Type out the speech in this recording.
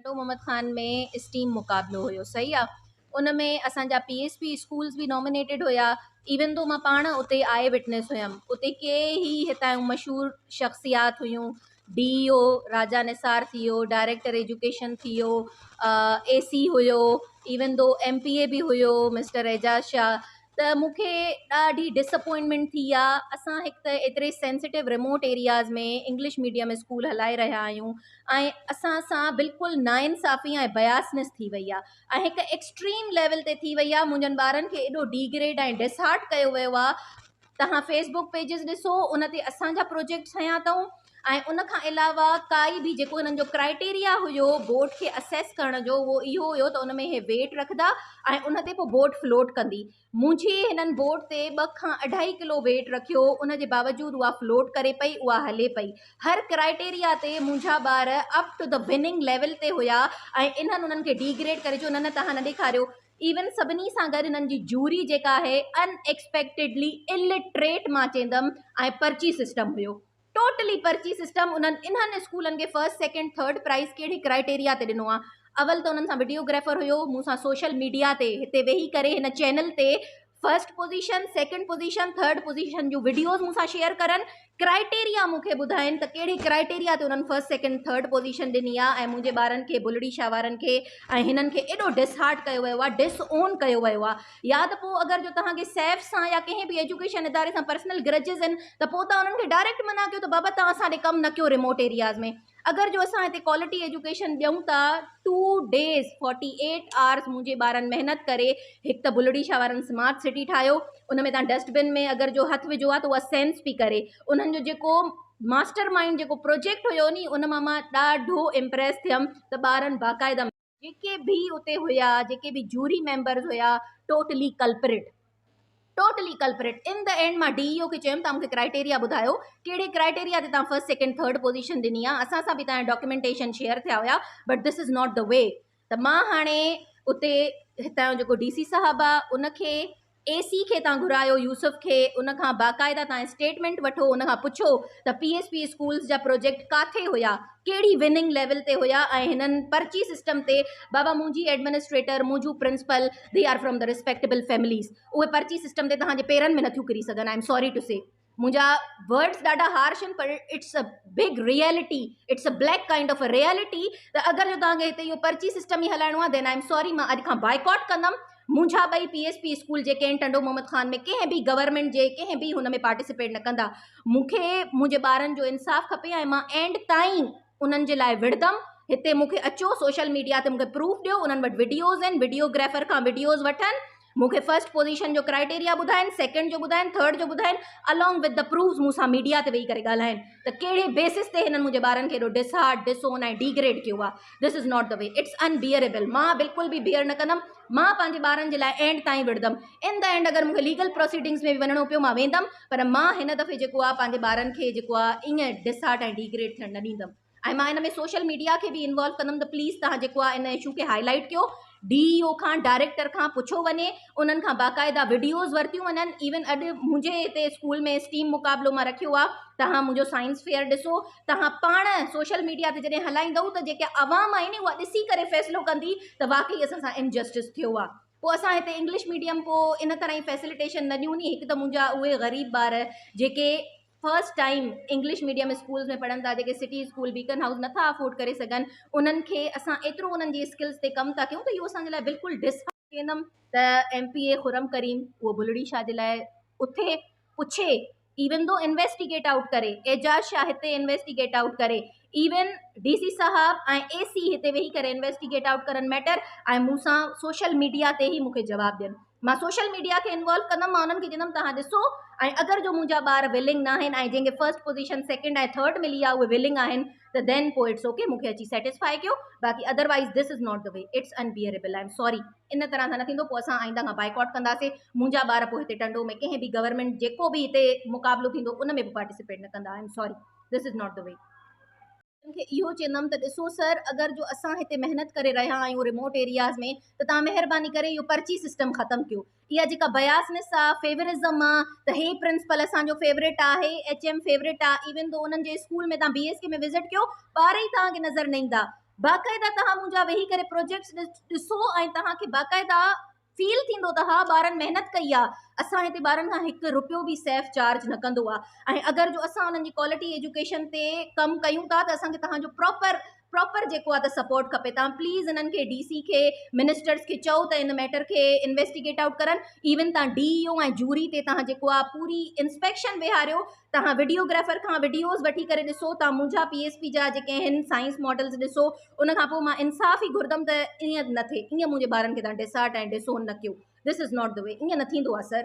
Tando Muhammad Khan ۾ steam مقابلو هيو صحيح آ ان ۾ اسان جا پي ايس پي اسڪولز به نامينيٽيڊ هيا ايون دو مان پاڻ اتي آئي وٽنيس هيم اتي ڪي ئي هتان جون مشهور شخصيات هيون ڊي اي او راجا نثار ٿي ويو ڊائريڪٽر ايجوڪيشن ٿي ويو اي سي هيو ايون دو ايم پي اي به هيو مسٽر اعجاز شاهه ته مون کي ڏاڍي ڊس اپوائنٽمينٽ ٿي آ اسان هڪ ته ايتري sensitive remote areas ۾ English medium school هلائي رهيا آهيون ۽ اسان سان بلڪل ناانصافي ۽ بياسنس ٿي وئي آ ۽ هڪ ايڪسٽريم ليول تي ٿي وئي آ منهنجن ٻارن کي ايڏو ڊيگريڊ ۽ ڊس هارٽ ڪيو ويو آ توهان فيس بڪ پيجز ڏسو ان تي اسان جا پروجيڪٽس هنيا اٿئون ۽ ان کان علاوه ڪائي به جيڪو هنن جو ڪرائيٽيريا هيو بورڊ کي اسيس ڪرڻ جو اهو اهو هيو ته ان ۾ هي ويٽ رکندا ۽ ان تي پوء بورڊ فلوٽ ڪندي منهنجي هنن بورڊ تي ٻه کان اڍائي ڪلو ويٽ رکيو ان جي باوجود اها فلوٽ ڪري پئي اها هلي پئي هر ڪرائيٽيريا تي منهنجا ٻار up to the winning level تي هيا ۽ انهن انهن کي ڊيگريڊ ڪري چيو نه نه توهان نه ڏيکاريو ايون سڀني سان گڏ هنن جي جوري جيڪا آهي ان ايڪسپيڪٽيڊلي الٽريٽ مان چيندم ۽ پرچي سسٽم هيو ٽوٽلي پرچي سسٽم انهن انهن اسڪولن کي فرسٽ سيڪنڊ ٿرڊ پرائز ڪهڙي ڪرائيٽيريا تي ڏنو آهي اول ته انهن سان وڊيوگرافر هيو مون سان سوشل ميڊيا تي هتي ويهي ڪري هن چينل تي first position second position third position جون وڊيوز مون سان شيئر ڪرن ڪرائيٽيريا مون کي ٻڌائين ته ڪهڙي ڪرائيٽيريا تي انهن فرسٽ سيڪنڊ ٿرڊ پوزيشن ڏني آهي ۽ منهنجي ٻارن کي بلڙي شاهه وارن کي ۽ هنن کي ايڏو ڊس هارٽ ڪيو ويو آهي ڊس اون ڪيو ويو آهي يا ته پوء اگر جو توهان کي سيف سان يا ڪنهن به ايجوڪيشن اداري سان پرسنل گرجز آهن ته پوء توهان انهن کي ڊائريڪٽ منع ڪيو ته بابا توهان اسان ڏي ڪم نه ڪيو ريموٽ ايرياز ۾ اگر جو اسان هتي ڪوالٽي ايجوڪيشن ڏيون ٿا two days forty eight hours منهنجي ٻارن محنت ڪري هڪ ته بلڙي شاهه وارن سمارٽ سٽي ٺاهيو ان ۾ توهان ڊسٽ بن ۾ اگر جو هٿ وجهو آ ته اها سينس پي ڪري انهن جو جيڪو ماسٽر مائنڊ جيڪو پروجيڪٽ هيو ني ان مان مان ڏاڍو امپريس ٿيم ته ٻارن باقاعده جيڪي به اتي هيا جيڪي به جوري ميمبرز هيا totally culprit totally culprit in the end مان ڊي اي او کي چيم تان مونکي ڪرائيٽيريا ٻڌايو ڪهڙي ڪرائيٽيريا تي تان فرسٽ سيڪنڊ ٿرڊ پوزيشن ڏني آ اسان سان به تان ڊاڪيومينٽيشن شيئر ٿيا هيا but this is not the way ته مان هاڻي اتي هتان جو جيڪو ڊي سي صاحب آ ان کي اي سي کي تان گهرايو يوسف کي ان کان باقاعده تان اسٽيٽمينٽ وٺو ان کان پڇو ته پي ايس پي اسڪولز جا پروجيڪٽ ڪاٿي هيا ڪهڙي وننگ ليول تي هيا ۽ هنن پرچي سسٽم تي بابا منهنجي ايڊمنسٽريٽر منهنجون principal they are from the respectable families اهي پرچي سسٽم تي توهان جي پيرن ۾ نٿيون ڪري سگهن I am sorry two سي منهنجا ورڊس ڏاڍا هارش آهن پر it's a big reality it's a black kind of a reality ته اگر جو توهان کي هتي اهو پرچي سسٽم ئي هلائڻو آهي دين I am sorry مان اڄ کان بائيڪاٽ ڪندم منهنجا ٻئي پي ايس پي اسڪول جيڪي آهن ٽنڊو محمد خان ۾ ڪنهن به گورنمينٽ جي ڪنهن به هن ۾ پارٽيسپيٽ نه ڪندا مون کي منهنجي ٻارن جو انصاف کپي ۽ مان اينڊ تائين انهن جي لاء وڙهندم هتي مون کي اچو سوشل ميڊيا تي مون کي پروف ڏيو انهن وٽ وڊيوز آهن وڊيوگرافر کان وڊيوز وٺن مون کي فرسٽ پوزيشن جو ڪرائيٽيريا ٻڌائين، سيڪنڊ جو ٻڌائين، ٿرڊ جو ٻڌائين، الانگ وٿ the proofs مون سان ميڊيا تي ويهي ڪري ڳالهائين ته ڪهڙي بيسس تي هنن منهنجي ٻارن کي ايڏو ڊس هارٽ، ڊس اون ۽ ڊيگريڊ ڪيو آهي. This is not the way. It's unbearable. مان بلڪل به بيئر نه ڪندم. مان پنهنجي ٻارن جي لاء اينڊ تائين وڙهندم. ان the and اگر مون کي ليگل پروسيڊنگز ۾ به وڃڻو پيو مان ويندم پر مان هن دفعي جيڪو آهي پنهنجي ٻارن کي جيڪو آهي ائين ڊس هارٽ ۽ ڊيگريڊ ٿيڻ نه ڏيندم. ۽ مان ان ۾ سوشل ميڊيا کي به انوالو ڪندم ته پليز توهان جيڪو آهي ان اشو کي هائي لائيٽ ڪيو ڊي اي او کان ڊائريڪٽر کان پڇيو وڃي انهن کان باقاعده وڊيوز ورتيون وڃن ايون اڄ منهنجي هتي اسڪول ۾ اسٽيم مقابلو مان رکيو آهي توهان منهنجو سائنس فيئر ڏسو توهان پاڻ سوشل ميڊيا تي جڏهن هلائيندو ته جيڪي عوام آهي ني اها ڏسي ڪري فيصلو ڪندي ته واقعي اسان سان انجسٽس ٿيو آهي پوء اسان هتي انگلش ميڊيم پوء ان طرح جي فيسلٽيشن نه ڏيون ني هڪ ته منهنجا اهي غريب ٻار جيڪي first time English medium schools ۾ پڙهن ٿا جيڪي سٽي اسڪول بيڪن هائوس نٿا افورڊ ڪري سگهن انهن کي اسان ايترو انهن جي اسڪلز تي ڪم ٿا ڪيون ته اهو اسان جي لاء بلڪل ڊس چيندم ته ايم پي اي خرم ڪريم اهو بلڙي شاهه جي لاء اٿي پڇي ايون دو انويسٽيگيٽ آئوٽ ڪري اعجاز شاهه هتي انويسٽيگيٽ آئوٽ ڪري ايون ڊي سي صاحب ۽ اي سي هتي ويهي ڪري انويسٽيگيٽ آئوٽ ڪرن ميٽر ۽ مون سان سوشل ميڊيا تي ئي مون کي جواب ڏين مان سوشل ميڊيا کي انوالو ڪندم مان انهن کي چوندم توهان ڏسو ۽ اگر جو منهنجا ٻار ولنگ ناهن ۽ جنهن کي فرسٽ پوزيشن سيڪنڊ ۽ ٿرڊ ملي آهي اهي ولنگ آهن ته دين پوء it's okay مون کي اچي سيٽسفائي ڪيو باقي otherwise this is not the way it's unbearable I am sorry ان طرح سان نه ٿيندو پوء اسان آئنده کان بائيڪاٽ ڪنداسي منهنجا ٻار پوء هتي ٽنڊو ۾ ڪنهن به گورنمينٽ جيڪو به هتي مقابلو ٿيندو ان ۾ به پارٽيسپيٽ نه ڪندا I am sorry this is not the way. انهن کي اهو چيندم ته ڏسو سر اگر جو اسان هتي محنت ڪري رهيا آهيون ريموٽ ايرياز ۾ ته توهان مهرباني ڪري اهو پرچي سسٽم ختم ڪيو اها جيڪا بياسنس آ فيورزم آ ته هي پرنسپل اسان جو فيورٽ آ هي ايچ ايم فيورٽ آ ايون دو انهن جي اسڪول ۾ توهان بي ايس ڪي ۾ وزٽ ڪيو ٻار ئي توهان کي نظر نه ايندا. باقاعده توهان منهنجا ويهي ڪري پروجيڪٽس ڏسو ۽ توهان کي باقاعده فيل ٿيندو ته ها ٻارن محنت ڪئي آ. اسان هتي ٻارن کان هڪ رپيو به سيف چارج نه ڪندو آ ۽ اگر جو اسان انهن جي ڪوالٽي ايجوڪيشن تي ڪم ڪيون ٿا ته اسان کي توهان جو پراپر پراپر جيڪو آ ته سپورٽ کپي. توهان پليز انهن کي ڊي سي کي منسٽرس کي چئو ته ان ميٽر کي انويسٽيگيٽ آئوٽ ڪرن. ايون توهان ڊي اي او ۽ جوري تي توهان جيڪو آ پوري انسپيڪشن ويهاريو. توهان وڊيوگرافر کان وڊيوز وٺي ڪري ڏسو. توهان منهنجا پي ايس پي جا جيڪي آهن سائنس ماڊلز ڏسو. ان کان پوء مان انصاف ئي گهرندم ته ائين نه ٿئي، ائين منهنجي ٻارن کي توهان ڊسهارٽ ۽ ڊسون نه ڪيو. This is not the V, ائين نه ٿيندو آ سر.